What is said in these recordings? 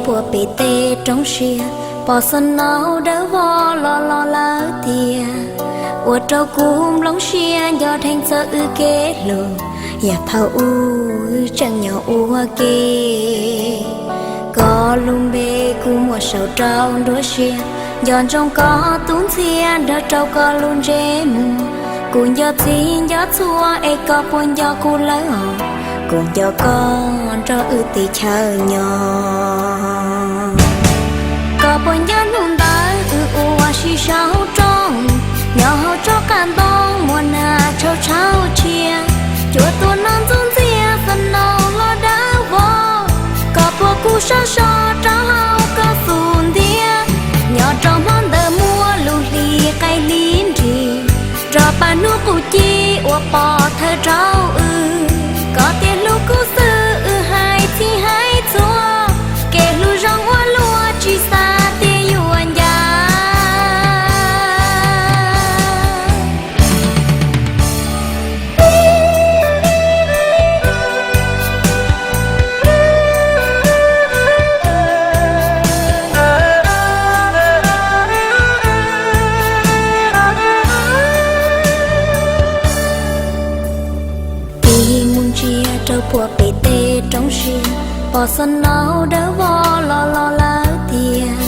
Puag pem tej roob siab pom snow dawb vog los los lawm tiag, ua rau kuv nplooj siab nco dheev txog wb kev hlub, yam thaum ub wb tseem nyob ua ke. Koj lub npe kuv muab sau rau nruab siab, nco ntsoov koj tus ntxhias nrog rau koj lub ntsej muag. Kuv nco txij nco txhua es koj puas nco kuv lawm os? Kuv nco koj nrog wb teb chaws nyob. Koj puas nco hnub ntawd wb ua si saum roob, nyob hauv tsob qav ntoo muaj nag tshauv tshauv tshia, cua tuaj noj ntxuj ntxiab snow los dawb vog. Koj puas kuj sab so rau hauv koj xub ntiag, nyob rau hmo ntawd muaj lub hli qaij hli nrig, rov pab hnub qub ci ua pov thawj rau wb. Koj tias hlub kuv xwb wb hais txhij hais txhua, kev hlub zoo ua luaj tsis xav tias yuav ncav. Tig mus ntsia rau puag pem tej roob siab, pom snow dawb vog los los lawm tiag,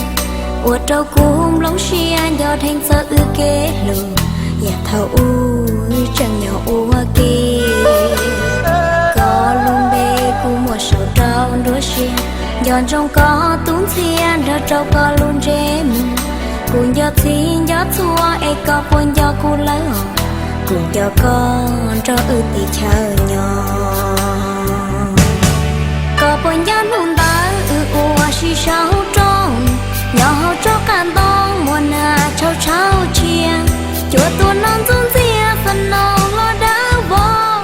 ua rau kuv nplooj siab nco dheev txog wb kev hlub, yam thaum ub wb tseem nyob ua ke. Koj lub npe kuv muab sau rau nruab siab, nco ntsoov koj tus ntxhias nrog rau koj lub ntsej muag. Kuv nco txij nco txhua es koj puas nco kuv lawm os? Kuv nco koj nrog wb teb chaws nyob. Koj puas nco hnub ntawd wb ua si saum roob, nyob hauv tsob qav ntoo muaj nag tshauv tshauv tshia, cua tuaj noj ntxuj ntxiab snow los dawb vog.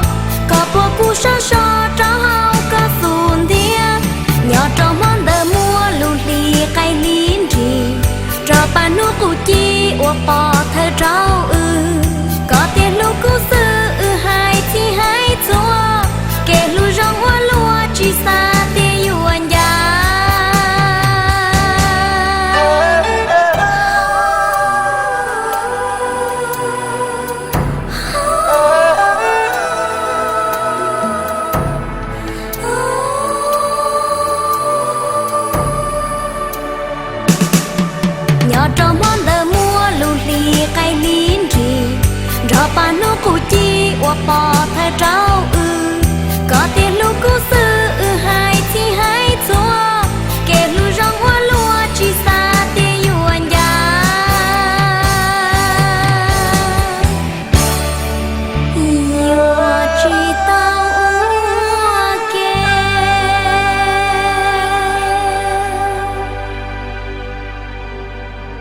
Koj puas kuj sab so rau hauv koj xub ntiag, nyob rau hmo ntawd muaj lub hli qaij hli nrig, rov pab hnub qub ci ua pov thawj rau wb. Koj tias hlub kuv xwb wb hais txhij hais txhua, kev hlub zoo ua luaj tsis xav tias yuav ncav. Nyob rau hmo ntawd muaj lub hli qaij hli nrig, nrog pab hnub qub ci ua pov thawj rau